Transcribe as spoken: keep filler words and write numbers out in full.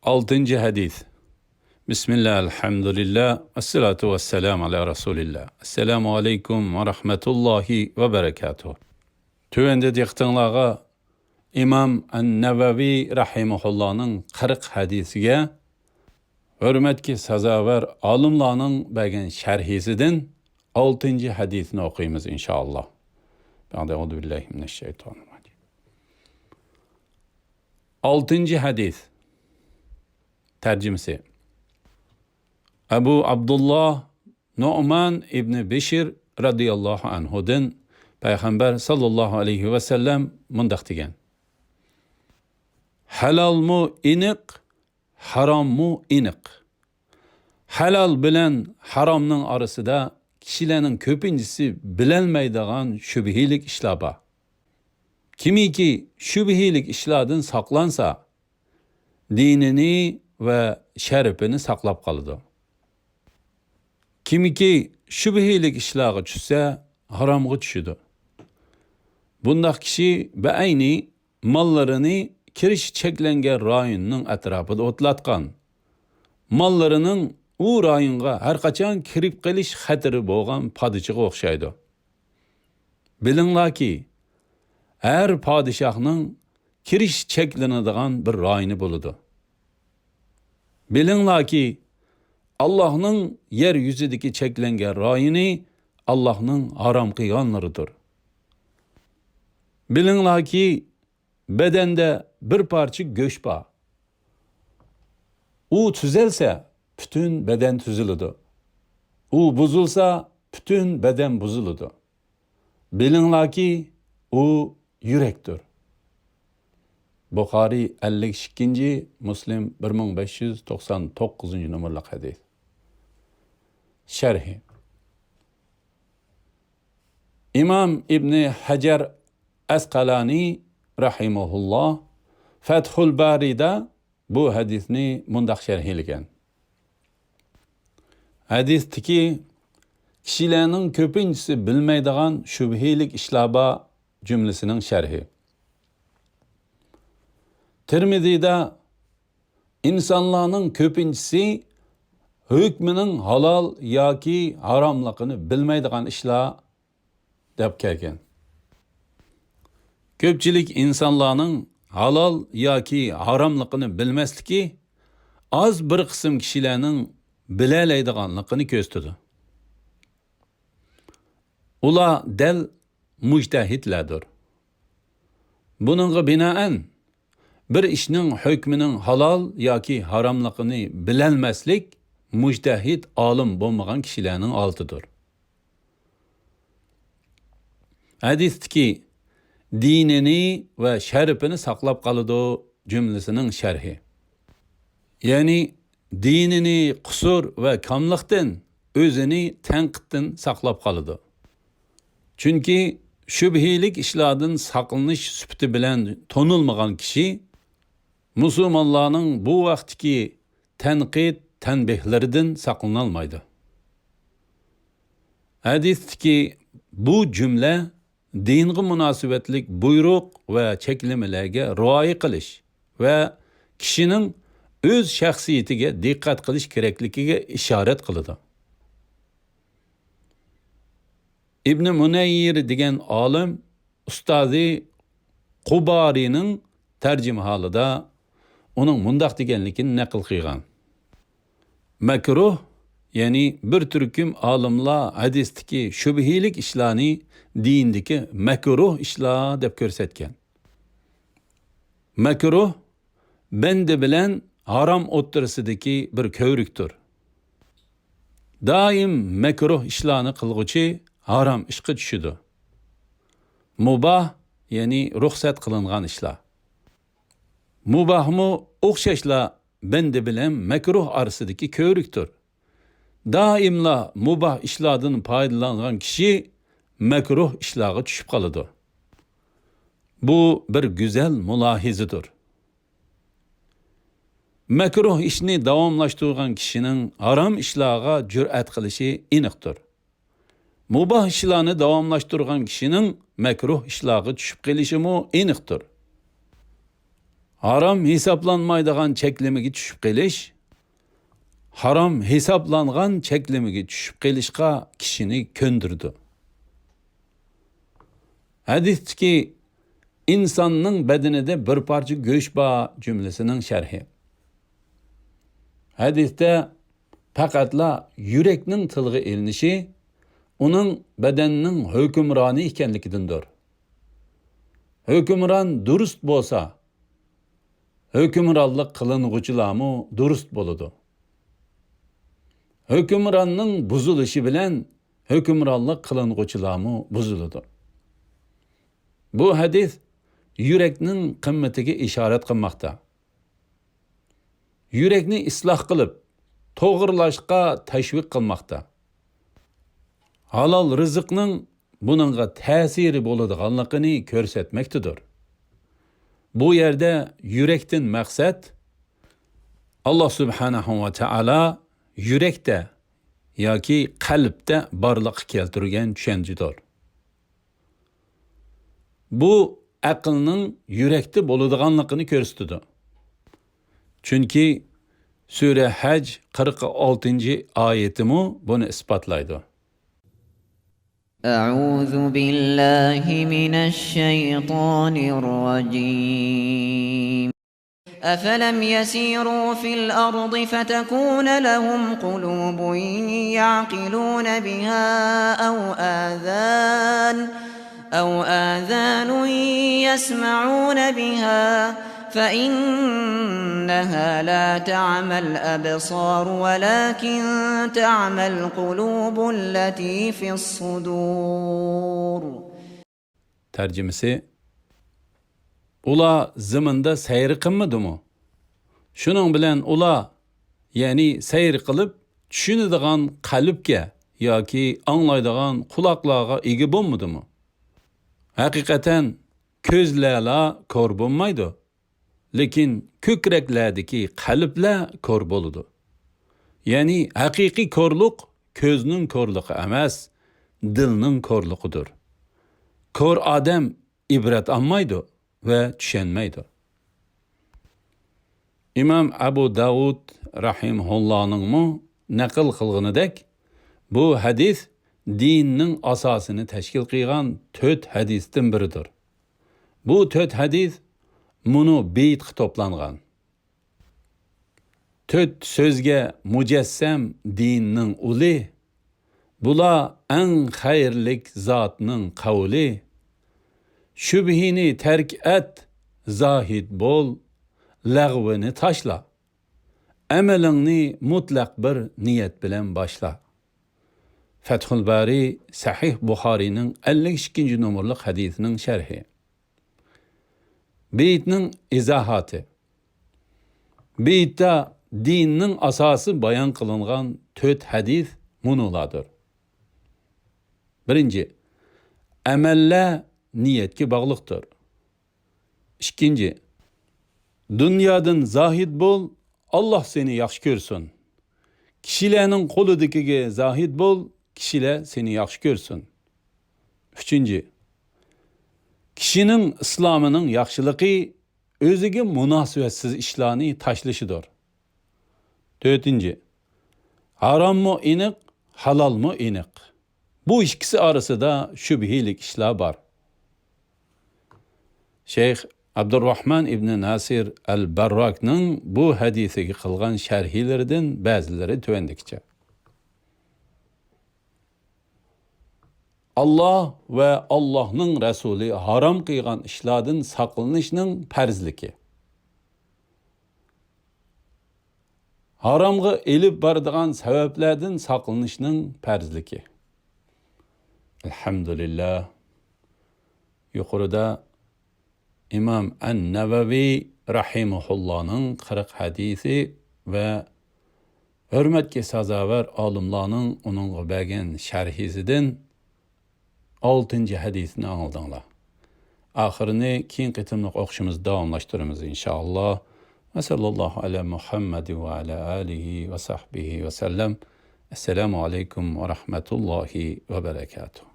ئالتىنچى ھەدىس. بىسمىللا، ئەلھەمدۇلىللا، ۋەسسالاتۇ ۋەسسالامۇ ئالا رەسۇلىللا. ئەسسالامۇ ئەلەيكۇم ۋە رەھمەتۇللاھى ۋە بەرەكاتۇھ. تۆۋەندە دىققىتىڭلارغا ئىمام ئەن-نەۋەۋى رەھىمەھۇللانىڭ قىرىق ھەدىسىگە ھۆرمەتكە سازاۋەر ئالىملارنىڭ بەرگەن شەرھىسىدىن ئالتىنچى ھەدىسنى ئوقۇيمىز، ئىنشائاللا. بەئدە، ئەئۇزۇ بىللاھى مىنەششەيتانىر راجىم. ئالتىنچى ھەدىس. تەرجىمىسى. ئەبۇ ئابدۇللا نۇئمان ئىبنى بېشىر رەزىياللاھۇ ئەنھۇدىن پەيغەمبەر ساللاللاھۇ ئەلەيھى ۋەسەللەم مۇنداق دېگەن: ھالالمۇ ئېنىق، ھاراممۇ ئېنىق. ھالال بىلەن ھارامنىڭ ئارىسىدا كىشىلەرنىڭ كۆپىنچىسى بىلەلمەيدىغان شۈبھىلىك ئىشلار بار. كىمكى شۈبھىلىك ئىشلاردىن ساقلانسا، دىنىنى ۋە شەرىپىنى ساقلاپ قالىدۇ. كىمكى شۈبھىلىك ئىشلارغا چۈشسە، ھارامغا چۈشىدۇ. بۇنداق كىشى بەئەينى ماللىرىنى كىرىش چەكلەنگەن رايوننىڭ ئەتراپىدا ئوتلاتقان، ماللىرىنىڭ ئۇ رايونغا ھەرقاچان كىرىپ قېلىش خەتىرى بولغان پادىچىغا ئوخشايدۇ. بىلىڭلاركى، ھەر پادىشاھنىڭ كىرىش چەكلىنىدىغان بىر رايونى بولىدۇ. بىلىڭلاركى، ئاللاھنىڭ يەر يۈزىدىكى چەكلەنگەن رايونى ئاللاھنىڭ ھارام قىلغانلىرىدۇر. بىلىڭلاركى، بەدەندە بىر پارچە گۆش بار. ئۇ تۈزەلسە، پۈتۈن بەدەن تۈزىلىدۇ. ئۇ بۇزۇلسا، پۈتۈن بەدەن بۇزۇلىدۇ. بىلىڭلاركى، ئۇ يۈرەكتۇر. بۇخارىي ئەللىك ئىككىنچى، مۇسلىم بىر مىڭ بەش يۈز توقسان توققۇزىنچى نومۇرلۇق ھەدىس. شەرھى. ئىمام ئىبنى ھەجەر ئەسقەلانى رەھىمەھۇللا فەتھۇل بارىدا بۇ ھەدىسنى مۇنداق شەرھلىگەن: ھەدىستىكى كىشىلەرنىڭ كۆپىنچىسى بىلمەيدىغان شۈبھىلىك ئىشلار بار جۈملىسىنىڭ شەرھى. تىرمىزىدا ئىنسانلارنىڭ كۆپىنچىسى ھۆكمىنىڭ ھالال ياكى ھاراملىقىنى بىلمەيدىغان ئىشلار دەپ كەلگەن. كۆپچىلىك ئىنسانلارنىڭ ھالال ياكى ھاراملىقىنى بىلمەسلىكى ئاز بىر قىسىم كىشىلەرنىڭ بىلەلەيدىغانلىقىنى كۆرسىتىدۇ. ئۇلار دەل مۇجتەھىدلەردۇر. بۇنىڭغا بىنائەن، بىر ئىشنىڭ ھۆكمىنىڭ ھالال ياكى ھاراملىقىنى بىلەلمەسلىك مۇجتەھىد ئالىم بولمىغان كىشىلەرنىڭ ھالىتىدۇر. ھەدىستىكى دىنىنى ۋە شەرىپىنى ساقلاپ قالىدۇ جۈملىسىنىڭ شەرھى. يەنى دىنىنى قۇسۇر ۋە كاملىقتىن، ئۆزىنى تەنقىدتىن ساقلاپ قالىدۇ. چۈنكى شۈبھىلىك ئىشلاردىن ساقلىنىش سۈپىتى بىلەن تونۇلمىغان كىشى مۇسۇلمانلارنىڭ بۇ ۋاقىتتىكى تەنقىد، تەنبىھلىرىدىن ساقلىنالمايدۇ. ھەدىستىكى بۇ جۈملە دىنغا مۇناسىۋەتلىك بۇيرۇق ۋە چەكلىمىلەرگە رىئايە قىلىش ۋە كىشىنىڭ ئۆز شەخسىيىتىگە دىققەت قىلىش كېرەكلىكىگە ئىشارەت قىلىدۇ. ئىبنى مۇنەييىر دېگەن ئالىم ئۇستازى قۇبارىنىڭ تەرجىمىھالىدا ئۇنىڭ مۇنداق دېگەنلىكىنى نەقىل قىلغان. مەكرۇھ، يەنى بىر تۈركۈم ئالىملار ھەدىستىكى شۈبھىلىك ئىشلارنى دىندىكى مەكرۇھ ئىشلار دەپ كۆرسەتكەن. مەكرۇھ بەندە بىلەن ھارام ئوتتۇرىسىدىكى بىر كۆۋرۈكتۇر. دائىم مەكرۇھ ئىشلارنى قىلغۇچى ھارام ئىشقا چۈشىدۇ. مۇباھ، يەنى رۇخسەت قىلىنغان ئىشلار. مۇباھمۇ ئوخشاشلا بەندە بىلەن مەكرۇھ ئارىسىدىكى كۆۋرۈكتۇر. دائىملا مۇباھ ئىشلاردىن پايدىلانغان كىشى مەكرۇھ ئىشلارغا چۈشۈپ قالىدۇ. بۇ بىر گۈزەل مۇلاھىزىدۇر. مەكرۇھ ئىشنى داۋاملاشتۇرغان كىشىنىڭ ھارام ئىشلارغا جۈرئەت قىلىشى ئېنىقتۇر. مۇباھ ئىشلارنى داۋاملاشتۇرغان كىشىنىڭ مەكرۇھ ئىشلارغا چۈشۈپ قېلىشىمۇ ئېنىقتۇر. ھارام ھېسابلانمايدىغان چەكلىمىگە چۈشۈپ قېلىش، ھارام ھېسابلانغان چەكلىمىگە چۈشۈپ قېلىشقا كىشىنى كۆندۈرىدۇ. ھەدىستىكى «ئىنساننىڭ بەدىنىدە بىر پارچە گۆش بار» جۈملىسىنىڭ شەرھى. ھەدىستە پەقەتلا يۈرەكنىڭ تىلغا ئېلىنىشى ئۇنىڭ بەدەننىڭ ھۆكۈمرانى ئىكەنلىكىدىندۇر. ھۆكۈمران دۇرۇست بولسا، ھۆكۈمرانلىق قىلىنغۇچىلارمۇ دۇرۇست بولىدۇ. ھۆكۈمراننىڭ بۇزۇلۇشى بىلەن ھۆكۈمرانلىق قىلىنغۇچىلارمۇ بۇزۇلىدۇ. بۇ ھەدىس يۈرەكنىڭ قىممىتىگە ئىشارەت قىلماقتا. يۈرەكنى ئىسلاھ قىلىپ، توغرىلاشقا تەشۋىق قىلماقتا. ھالال رىزىقنىڭ بۇنىڭغا تەسىرى بولىدىغانلىقىنى كۆرسەتمەكتىدۇر. بۇ يەردە يۈرەكتىن مەقسەت، ئاللا سۇبھانەھۇ ۋە تائالا يۈرەكتە ياكى قەلبتە بارلىققا كەلتۈرگەن چۈشەنچىدۇر. بۇ ئەقىلنىڭ يۈرەكتە بولىدىغانلىقىنى كۆرسىتىدۇ. چۈنكى سۈرە ھەج قىرىق ئالتىنچى ئايىتىمۇ بۇنى ئىسپاتلايدۇ. أعوذ بالله من الشيطان الرجيم. أفلم يسيروا في الأرض فتكون لهم قلوب يعقلون بها أو آذان أو آذان يسمعون بها فإنها لا تعمى الأبصار ولكن تعمى القلوب التي في الصدور. تەرجىمىسى، ئۇلار زېمىندا سەير قىلمىدىمۇ؟ شۇنىڭ بىلەن ئۇلار، يەنى سەير قىلىپ چۈشىنىدىغان قەلبكە ياكى ئاڭلايدىغان قۇلاقلارغا ئىگە بولمىدىمۇ؟ ھەقىقەتەن كۆزلەرلا كور بولمايدۇ، لېكىن كۆكرەكلەردىكى قەلبلەر كور بولىدۇ. يەنى ھەقىقىي كورلۇق كۆزنىڭ كورلۇقى ئەمەس، دىلنىڭ كورلۇقىدۇر. كور ئادەم ئىبرەت ئالمايدۇ ۋە چۈشەنمەيدۇ. ئىمام ئەبۇ داۋۇد رەھىمەھۇللانىڭمۇ نەقىل قىلغىنىدەك، بۇ ھەدىس دىننىڭ ئاساسىنى تەشكىل قىلغان تۆت ھەدىستىن بىرىدۇر. بۇ تۆت ھەدىس مۇنۇ بېيىتقا توپلانغان. تۆت سۆزگە مۇجەسسەم دىننىڭ ئۇلى، بۇلار ئەڭ خەيرلىك زاتنىڭ قەۋلى. شۈبھىنى تەرك ئەت، زاھىد بول، لەغۋىنى تاشلا. ئەمىلىڭنى مۇتلەق بىر نىيەت بىلەن باشلا. فەتھۇل بارى سەھىھ بۇخارىنىڭ ئەللىك ئىككىنچى نومۇرلۇق ھەدىسىنىڭ شەرھى. بېيىتنىڭ ئىزاھاتى. بېيىتتا دىننىڭ ئاساسى بايان قىلىنغان تۆت ھەدىس مۇنۇلاردۇر. بىرىنچى، ئەمەللەر نىيەتكە باغلىقتۇر. ئىككىنچى، دۇنيادىن زاھىد بول، ئاللا سېنى ياخشى كۆرسۇن. كىشىلەرنىڭ قولىدىكىگە زاھىد بول، كىشىلەر سېنى ياخشى كۆرسۇن. ئۈچىنچى، كىشىنىڭ ئىسلامىنىڭ ياخشىلىقى ئۆزىگە مۇناسىۋەتسىز ئىشلارنى تاشلىشىدۇر. تۆتىنچى، ھاراممۇ ئېنىق، ھالالمۇ ئېنىق. بۇ ئىككىسى ئارىسىدا شۈبھىلىك ئىشلار بار. شەيخ ئابدۇرراھمان ئىبنى ناسىر ئەل بەرراكنىڭ بۇ ھەدىسىگە قىلغان شەرھلىرىدىن بەزىلىرى تۆۋەندىكىچە. ئاللا ۋە ئاللانىڭ رەسۇلى ھارام قىلغان ئىشلاردىن ساقلىنىشنىڭ پەرزلىكى. ھارامغا ئېلىپ بارىدىغان سەۋەبلەردىن ساقلىنىشنىڭ پەرزلىكى. ئەلھەمدۇلىللا. يۇقىرىدا ئىمام ئەن-نەۋەۋى رەھىمەھۇللانىڭ قىرىق ھەدىسى ۋە ھۆرمەتكە سازاۋەر ئالىملارنىڭ ئۇنىڭغا بەرگەن شەرھىسىدىن ئالتىنچى ھەدىسنى ئاڭلىدىڭلار. ئاخىرىنى كېيىن قېتىملىق ئوقۇشىمىزدا داۋاملاشتۇرىمىز، ئىنشائاللا. ۋە سەللەللاھۇ ئەلە مۇھەممەدىن ۋە ئەلە ئالىھى ۋە سەھبىھى ۋە سەللەم. ئەسسالامۇ ئەلەيكۇم ۋە رەھمەتۇللاھى ۋە بەرەكاتۇھ.